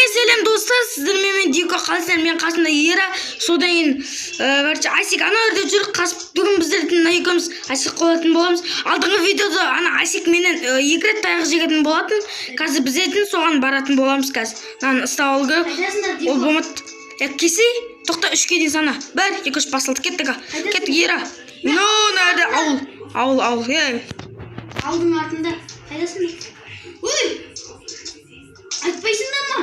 Бәріңе сәлем, достар! Сіздермен мен, Дико. Қалайсыздар? Мен қасымда Ера, содан кейін короче, Асик ана жерде жүр. Бүгін біздер мына екеуміз Асик қылатын боламыз. Алдыңғы видеода ана Асик менен екі рет таяқ жеген болатын. Қазір біз етін соған баратын боламыз. Қазір мынаны ұстап алу керек. Қайдасыңдар, Ол Дико? болмады. Е, кесей, тоқта, үшке дейін сана: бір, екі, үш, басталды! Кеттік, кеттік, Ера. Ну, мына жерде ауыл, ауыл, ауыл, ей! Алдың артында. Қайдасыңдар? Ой! Айтпайсыңдар ма?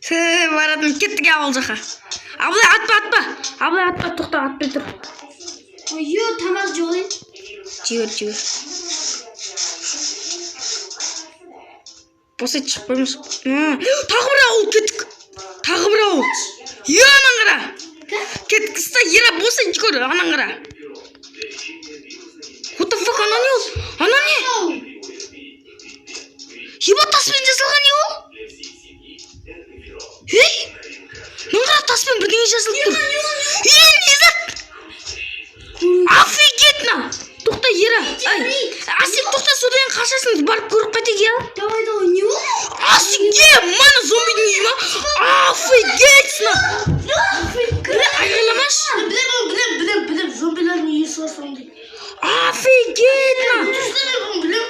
Хе, баратын. Кеттік ауыл жаққа. Абылай, атпа, атпа, Абылай, атпа, тоқта, атпай тұр. Ой, тамақ жоқ ей. Жібер, жібер, босай, шығып қоймас. Тағы бір ауыл, кеттік, тағы бір ауыл. Е, анан қара, кеттік, ұста, Ера, босай, жүгір, анан қара. What the fuck, ана не ол? Ана не? Еба, таспен жасалған не ол? Ей, мына қара, таспен бірдеңе жазылып тұр. Ей, не зат? Офигеть, на! Тоқта, Ера, ай, Асик, тоқта, содан кейін қашасың, барып көріп қайтайық, иә? Давай, давай, не ол? Асик, е, мана зомбидің үйі ма? Офигеть, на! Бля, айғайламашы. Білем, білем, білем, білем, зомбилердің үйі бар сондай. Офигеть, на! Дұрыс, білем.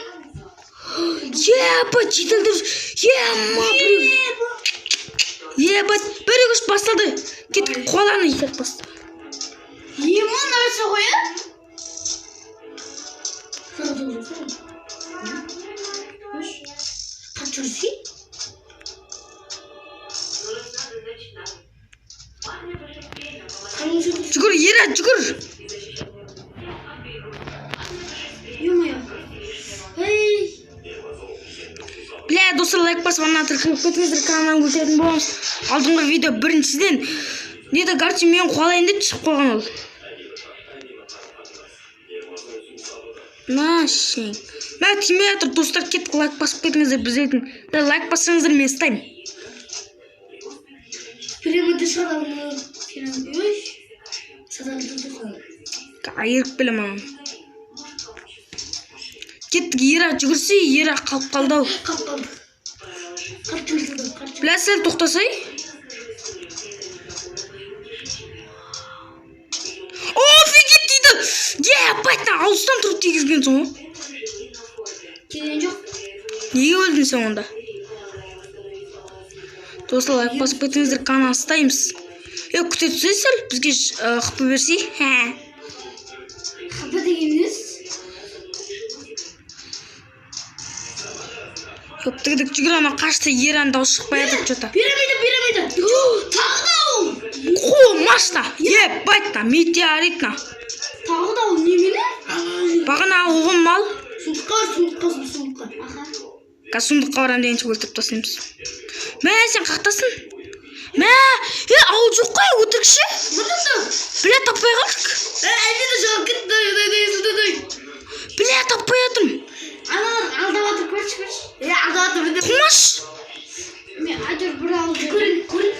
Ебать, жетілдір, ема, біреу. Ебать, бір, екі, үш, басталды. Кеттік, қоланы итеріп басты. Ема нәрсе ғой, ә? Қатты жүрсей. Жүгір, Ера, жүгір. Ё-моё. Ей! Бля, достар, лайк басып, ана тіркеліп кетіңіздер, каналға өтетін боламыз. Алдыңғы видео біріншіден не, короче, мен қуалайын деп түсіп қойған ол. На, шең. Мә, тимей жатыр, достар, кеттік, лайк басып кетіңіздер, біз ертең. Лайк бассаңыздар, мен ұстаймын. Пирамида шығады. Пирамида. Ой. Садан. Айырып білем ананы. Кеттік, Ера, жүгірсе, Ера қалып қалды ау. Қалып қалды. Қатты жүрді, қатты. Бля, сәл тоқтасай. Офигеть, дейді. Ебать, на, алыстан тұрып тигізгенсің ғой. Келген жоқ. Неге өлдің сен онда? Достар, лайк басып кетіңіздер, канал ұстаймыз. Е, күте түсей сәл, бізге хп берсей. Хә. ХП деген несі? Көптігдік жүгір, ана қашты, Ераның дауысы шықпай жатыр что-то. Пирамида, пирамида. Тағы да ауыл. Қу, машина. Ебать, на, метеорит, на. Тағы да ауыл немене? Бағана оғым мал. Сундыққа бар, сундыққа, сундыққа. Аха. Қазір сундыққа барамын дегенше өлтіріп тастаймыз. Мә, сен қақтасың? Мә, е, ауыл жоқ қой, өтірікші. Мында тұр. Бля, таппай қалдық. Ә, әлде шығып кетті. Дай, дай, дай, дай, дай. Бля, таппай жатырмын. Аналар алдап жатыр, көрші, көрші. Е, алдап жатыр, білдім. Қумаш. Мен әйтеуір бір ауыл жерде. Көрін, көрін.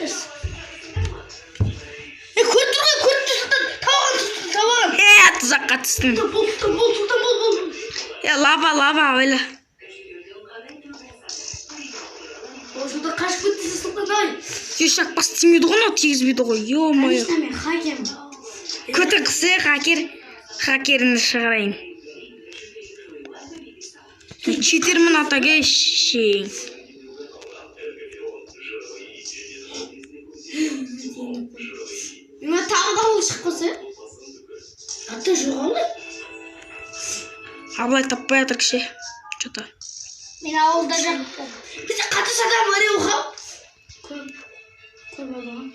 Е, көріп тұр ғой, көріп тұр, сұлтан. Табаған, табаған. Е, тұзаққа түстім. Бол, сұлтан, бол, сұлтан, бол, бол. Е, лава, лава, ойла. О, сұлтан қашып кетті, сұлтан, ай. Ешак бас тимейді ғой, мынау тигізбейді ғой. Ё-моё. Конечно, мен хакермін. Көті қысы, хакер. Хакеріңді шығарайын. Мен читермін, атаге шең. Мен тағы да ауыл шығып қалса? Аты жоқ ау. Абылай таппай жатыр кеше. Что-то. Мен ауылда жаттым. Бізде қатты садам бар ей, оқа. Көп. Көп алған.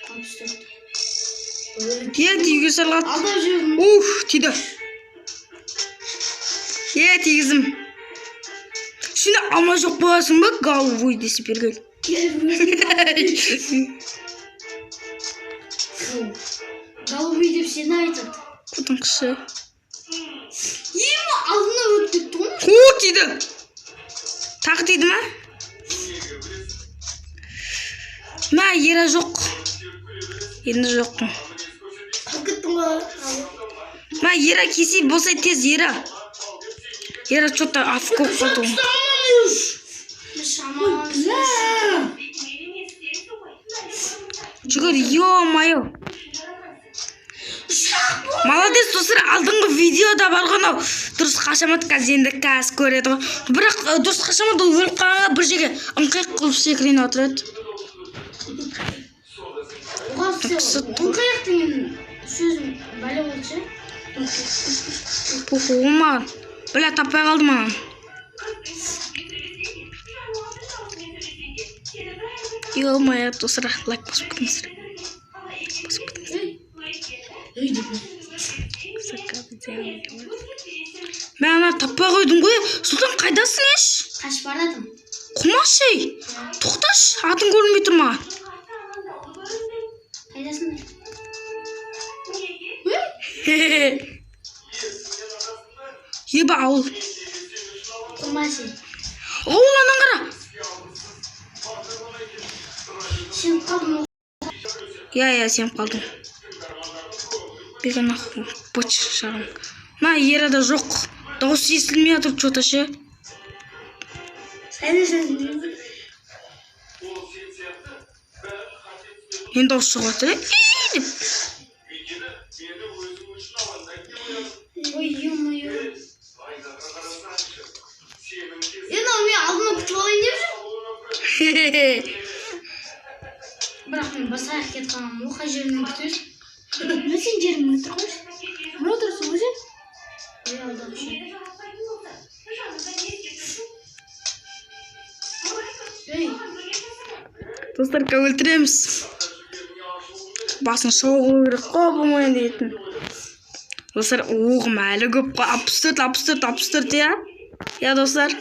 64. Е, тиюге сәл қалды. Алдап жүрдім. Уф, тиді. Е, тигіздім. Сен алма жоқ боласың ба? Головой десе берген. Голубый деп сені айтады. Көтің қысы. Ема, алдына өтіп кетті ғой. Қу, тиді. Тағы тиді ма? Мә, Ера жоқ. Енді жоқпын. Қалып кеттің ғой. Мә, Ера, кесей, болсай тез, Ера. Ера что-то афк болып қалды ғой. Тұста алмамыз. Мен Жүгір, ё-моё. Молодец, достар, алдыңғы видеода бар ғой анау дұрыс қашамады, қазір енді қазір көреді ғой. Бірақ дұрыс қашамады, ол өліп қалғанға бір жерге ыңқиық қылып секірейін отырады. Ыңқиық деген сөзім бәле болды ше. Похуй ғой маған. Бля, таппай қалдым маған. Ё-моё, достар, лайк басып кетіңіздер. Басып кетіңіздер. Мен ана таппай қойдым ғой. Сұлтан, қайдасың еш? Қашып баратым. Құмаш ей. Тоқташы, атың көрінбей тұр маған. Қайдасың? Еба, ауыл. Құмаш. Ауыл анан қара. Сеніп қалдым. Иә, иә, сеніп қалдым. Бега нахуй, быч шағым. Мына Ерада жоқ. Дауысы естілмей жатыр что-то ше. Енді дауыс шығып жатыр, деп. Ой, ё-моё. Енді ол мен алдыма күтіп алайын деп жүр. Бірақ мен бас аяқ кетіп қалғанмын ғой, қай жерінен күтесің? Мына сен жеріңе отыр қойшы. Мына отырсың ғой сен. Ой, алдамшы. Ей, Достар, өлтіреміз. Басын шоу қылу керек қой бұнымен дейтін. Достар, оғым әлі көп қой. 64, 64, 64, иә? Иә, достар.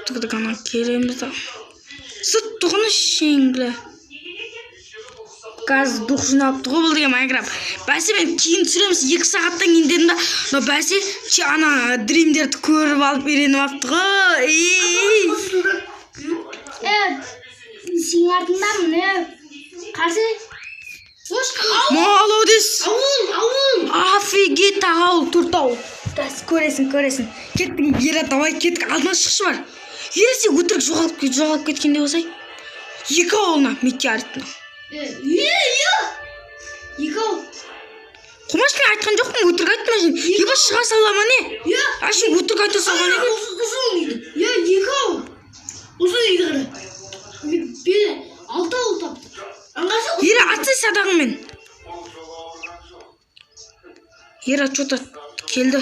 Түк-түк ана келеміз да. Сыт тұғыны шеңгілі. Қазір дух жиналыпты ғой бұл деген Майнкрафт. Бәсе мен кейін түсіреміз 2 сағаттан кейін дедім да. Но бәсе ана дримдерді көріп алып үйреніп алыпты ғой. Ей! Сенің артыңдамын, Қарсы. Ош, Молодец! ауыл, ауыл. Офигеть, ауыл, төрт ауыл. Қазір көресің, көресің. Кеттің, Ера, давай кеттік. Алдына шықшы бар. Ера, сен өтірік жоғалып кеткендей болсай. Екі ауылына, метеоритына. Е, е, екі ауыл. Құмаш, мен айтқан жоқпын, өтірік айттым сен. Еба, шыға сала ма не? Е, А сен өтірік айта салған не? ұзын үйді. Е, екі ауыл. Ұзын үйді қара. Мен алты ауыл таптым. Аңғасы Ера, атсай садағыңмен. Ера, что-то келді.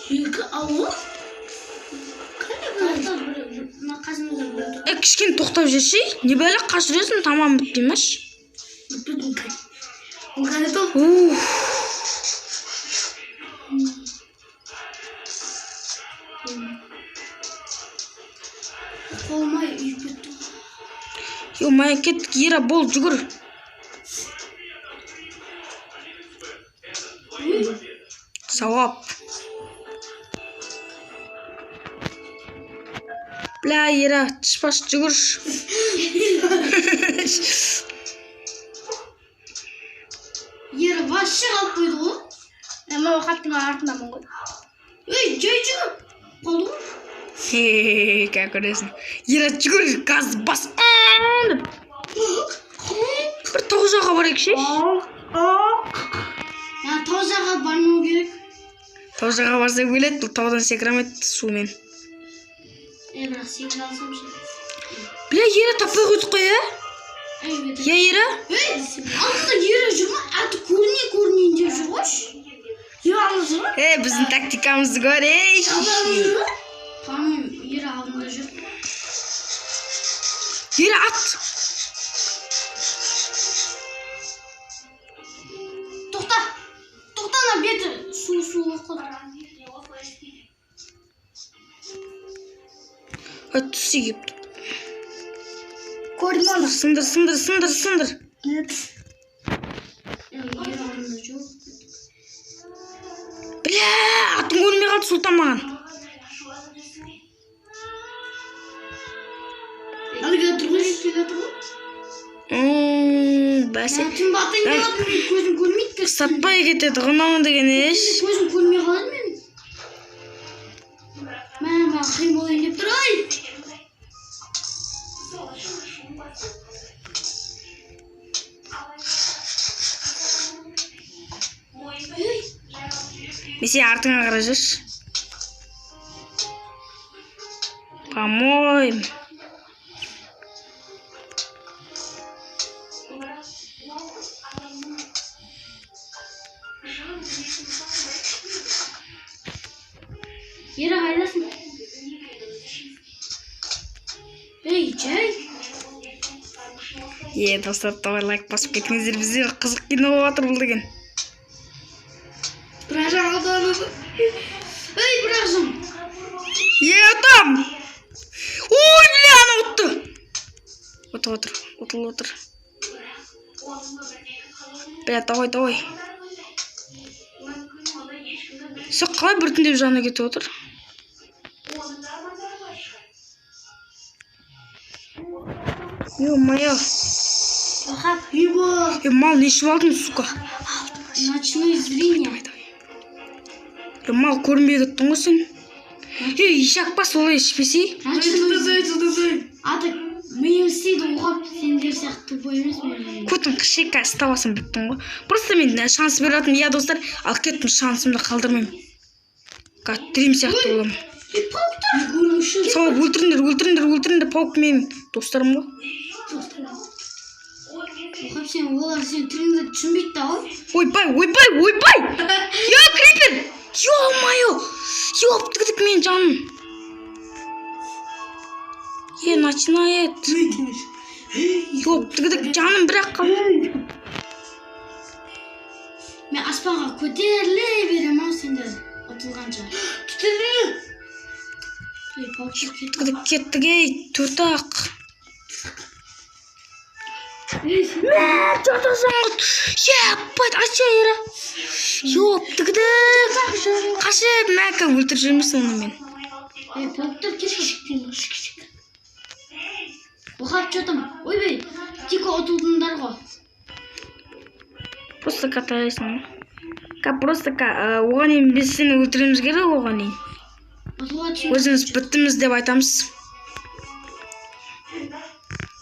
Екі ауыл? Мына қасымызда біреу тұр. Е, кішкене тоқтап жүрші. Не бәле қашып жүресің, тамам бітпей ме? Уф. Қолыма үйіп кетті. Ё-моё, кеттік, Ера, бол, жүгір. Сауап. Бля, Ера, тышпаш, жүгірші. Ера вообще қалып қойды ғой. Мен оқаттың артындамын ғой. Ей, жай жүгір. Қалды ғой. Хе-хе-хе, как көресің. Ера, жүгір, газ бас. Деп. Бір тау жаққа барайық ше. Тау жаққа бармау керек. Тау жаққа барса өледі, бұл таудан секіре алмайды сумен. Е, бірақ секіре алсам ше. Бля, Ера таппай қойдық қой, ә? Ей, бет. Я, Ера? Ей, алдында Ера жүр ма? Аты көріне көрінейін деп жүр ғой. Ера алдында жүр ма? Е, біздің тактикамызды көр, ей. Алдында жүр ма? По-моему, Ера алдында жүр. Ера, ат. Тоқта. Тоқта, ана беті су су болып қалды. Ай, түсі келіпті. Көрдім оны. Сындыр, сындыр, сындыр, сындыр. Нет. Ей, Ера алдында жоқ. Бля, атың көрінбей қалды Сұлтан маған. Ана келе тұр ғой, келе тұр ғой. Бәсе. Түн батайын деп жатыр, мен көзім көрмейді. Сатпай кетеді ғой мынау деген еш. Көзім көрмей қалады менің. Мә, маған қиын болайын деп тұр, ай. Сен артыңа қарай жүрші. По-моему. Ера, қайдасың? Ей, жай. Е, достар, давай лайк басып кетіңіздер. Бізде қызық кино болып жатыр бұл деген. Бір жақ алды. Ей, бір жақ. Е, там! Ой, бля, ана ұтты. Отыр, отыр, ұтылып отыр. Бля, давай, давай. Сен қалай біртіндеп жаны кетіп отыр? Ё-моё. Бақап, Юго. Е, мал, не ішіп алдың, сука? Ночное зрение. Давай, давай. Е, мал, көрінбей кеттің ғой сен. Е, ишак бас, олай ішпесей. Ночное зрение. Аты, миым істейді, оқап, сендер сияқты тупой емес мен. Көтің қышека ұстап алсам біттің ғой. Просто мен шанс беретін, иә, достар, ал кеттім, шансымды қалдырмаймын. Қазір сияқты боламын. Сауап, өлтіріңдер, өлтіріңдер, өлтіріңдер, паук менің достарым ғой. Оқап, сен олар сен тіліңді түсінбейді да ғой. Ойбай, ойбай, ойбай! Е, крипер! Ё-моё! Ёптігдік мен жаным. Е, начинает. Ёптігдік жаным бірақ қалды. Мен аспанға көтеріле беремін ау сендер ұтылғанша. Ей, паук шығып кетті. Кеттік, кеттік, ей, төрт ақ. Мә, төрт ақ жанға. Ебать, айша, Ера. Ёптігдік. Қашып, мәкі, өлтіріп жібермесін оны мен. Ей, пауктар кетші. Оқап, что там? Ойбай, тик ұтылдыңдар ғой. Просто катайсың. Ка просто ка, оған дейін біз сені өлтіруіміз керек оған дейін. Ұтылуға түсін. Өзіміз біттіміз деп айтамыз.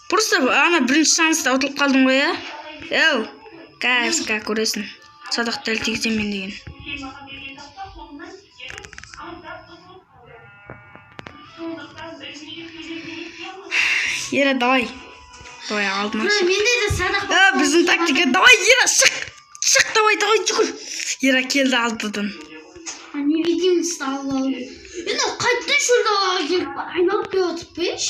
Просто ана бірінші шанста ұтылып қалдың ғой, иә? Еу, қазір ка көресің. Садақ дәл тигіземін мен деген. Ера, давай. Давай, алдына Мына шық. менде де садақ Ә, біздің тактика. Давай, Ера, шық. Шық, давай, давай, жүгір. Ера келді алдыдан. А, невидимость алып алып. Енді қайтадан шөл далаға келіп айналып келіп отырып па еш?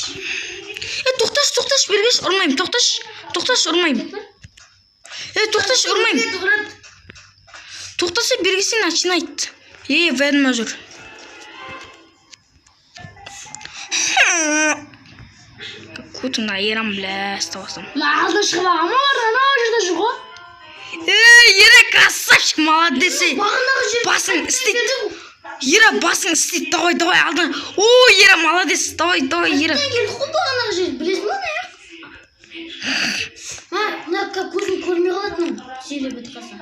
Е, тоқташы, тоқташы, бергеш, ұрмаймын, тоқташы. Тоқташы, ұрмаймын. Е, тоқташы, ұрмаймын. Тоқтаса, бергесін начинает. Е, ведьма жүр. Көтіңді айырам, бля, ұстап алсам. Мына алдына шығып алған олар анау жерде жүр ғой. Е, Ера, красавчик, молодец, ей. Бағанағы жер. Басың істейді. Ера, басың істейді. Давай, давай, алдына. О, Ера, молодец. Давай, давай, Ера. Қайтадан келдік қой бағанағы жер. Білесің ба не? Ха, мына көзім көрмей қалады мына желі бітіп қалса.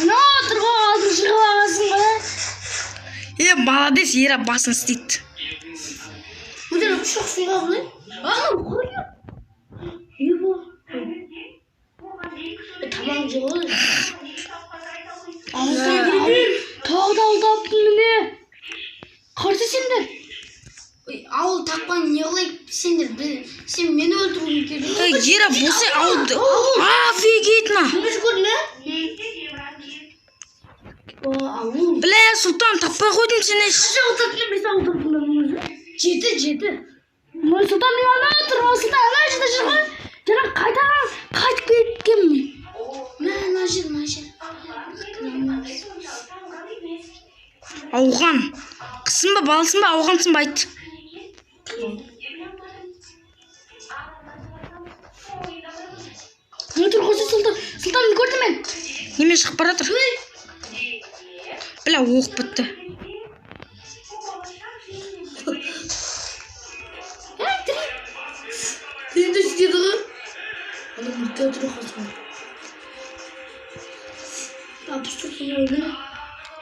Анау тұр ғой, алдына шығып алғансың ғой. Е, молодец, Ера, басың істейді. Өздері ұшақ суға қалай? Анау қой. Ебо. Тамағым жеп алды. Тағы да ауыл таптым міне. Қарсы сендер. Ой, ауыл тапқан не қылайық сендер? Сен мені өлтіруің керек. Ей, Ера, болса ауылды. Офигеть, на. Көз көрдің бе? О, ауыл. Бля, Сұлтан, таппай қойдым сені. Қанша ауыл таптым, бес ауыл таптым мен өзі. Жеті, жеті. Ой, Сұлтан, мен ана тұр, ой, Сұлтан, ана жерде жүр ғой. Жаңа қайтадан қайтып кеткенмін мен. Мә, мына жер, мына жер. Ауған. Қысың ба, баласың ба, ауғансың ба, айт. Мына тұр ғой, Сұлтан, Сұлтан, мен көрдім мен. Немен шығып бара жатыр? Бля, оқ бітті. Ей, тірі. Енді істеді ғой. Ана мүрте тұр қазір. Алпыс төрт өлді.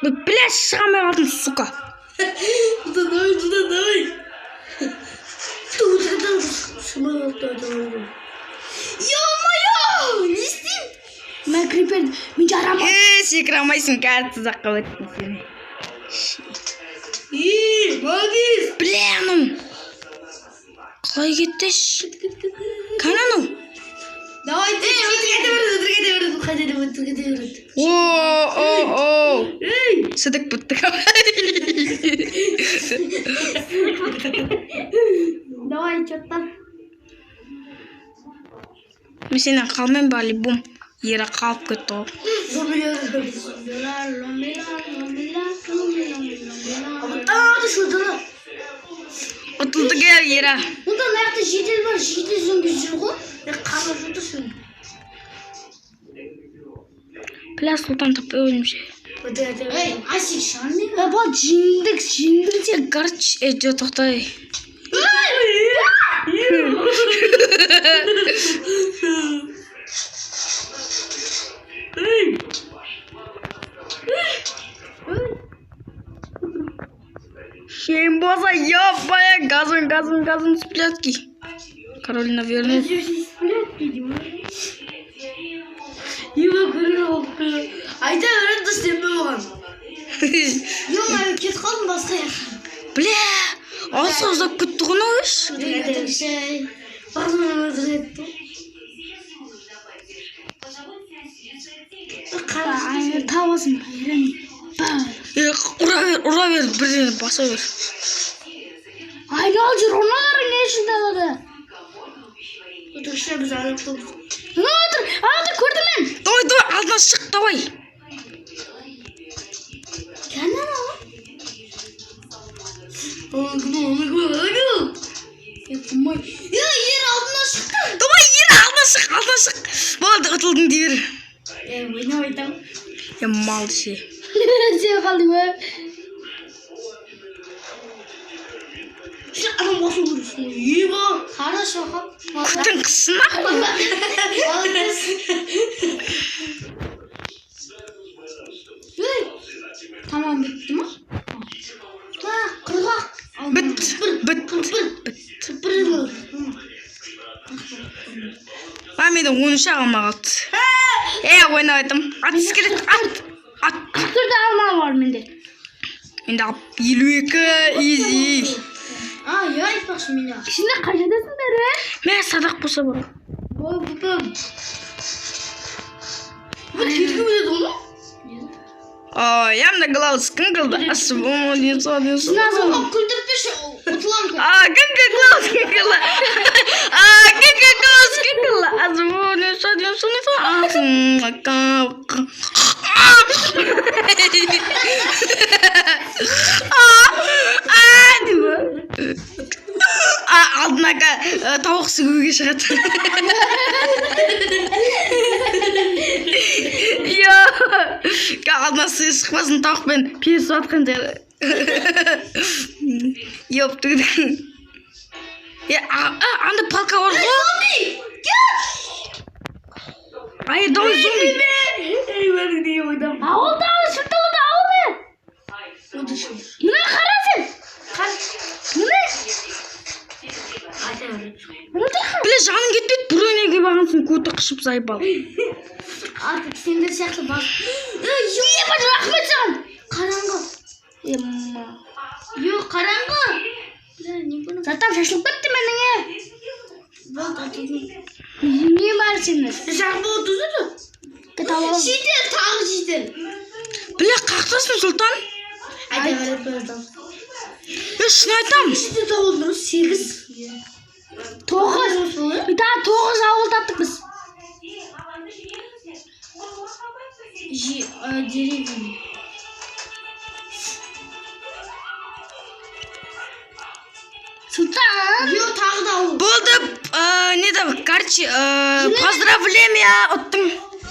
Ой, бля, шыға алмай қалдым, сука. Сұлтан, давай, Сұлтан, давай. Сұлтан, Ё-моё! Не істеймін? Мен крипер, мен жарамын. Е, Секіре алмайсың, қазір тұзаққа өттің сен. И, молодец. Бля, анау. Қалай кетті? Кәне анау? Давай, ей, өтірік айта береді, өтірік айта береді, қайта береді, өтірік айта береді. О, о, о. Ей! Сідік бітті. Давай, че там? Мен сенен қалмаймын по-любому. Ера қалып кетті ғой. Зомбилер. Зомбилар, зомбилар, зомбилар, зомбилар, зомбилар. Ана шылдыры. Ұтылды кел, Ера. Онда мына жақта жедел бар, жедел зомби жүр ғой. Қарап отырсың. Бля, Сұлтан таппай өлімше. Өтірік айта береді. Ей, Асик шығармай. Е, бұл жеңдік, жеңдік сен. Короче, жоқ, тоқтай. Ей! Шейін болса, ебая, газон, газон, газон, сплятки. Король, наверное. Еба, көрер болып қойды. Айта береді, сенбе оған. Ё-моё, кетіп қалдым басқа жаққа. Бля, алса ұзап кетті ғой мынау іш. Өтірік айта береді. Басынан өтірік айтты. Ай, табасың, айран. Е, ұра бер, ұра бер, бірден баса бер. Айнал жүр, оналар не үшін далада? Өтірікші біз айлап тұрмыз. Ана отыр, ана отыр, көрдім мен. Давай, давай, алдына шық, давай. Кәне анау? Оны оны оны. Е, қумай. Е, ер алдына шықты. Давай, ер, алдына шық, алдына шық. Болды, ұтылдың дей бер. Е, ойнап айтамын. Е, мал ше. Сен қалдың ба? Сен адам қосу керексің. Еба. Хорошо, хоп. Күтің қысына. Молодец. Ей, тамам бітті ма? Ха, құрғақ. Біт, біт, Бір. Бір. А, менде 13 алма қалды. Е, ойнап айтам. Ат скелет, ат. Ат. 44 алма бар менде. Менде 52, изи. А, я айтпақшы менде. Сендер қай жердесіңдер, е? Мә, садақ болса бар. Ой, бұтым. Бұл кеткі өтеді ғой. Ой, я на глаз кыңғылды. Күлдіртпеші, ұтыламын. А, кыңғыл глаз кыңғылды. А, кыңғыл глаз кыңғылды. А, алдына тауық сүгуге шығады. Йо, алдына сиыр шықпасын, тауықпен перісіп жатқан жер. Ёп, е, анда палка бар ғой. Ай, давай зомби. Ей, бәрі деген ойдам. Ауылда, ауыл, шырты ауылда, ауыл. Мына қара сен. Мына. Мына қара. Бля, жаның кетпейді, бронеге барғансың, көті қышып заебал. Артық сендер сияқты бас. Ебать, рахмет саған. Қараңғы. Ема. Йо, қараңғы. Бля, не понял. Заттар шашылып кетті менің, е. Болды, атылдым. Не бар сенің? Сен бұл отырсың. Кет алып. Жедел, тағы жедел. Бля, қақтасың, Сұлтан? Айта береді. Е, шын айтам. Жедел табылдым, 8. 9. Тағы 9 ауыл таптық біз. Деревня. Сұлтан. Йо, тағы да ауыл. Болды, не да, короче, поздравления, ұттың.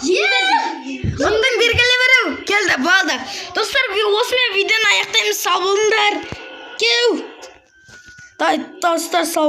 Ұттың, бергелі беру. Келді, болды. Достар, осымен видеоны аяқтаймыз. Сау болыңдар. Кеу. Давай, достар, сау.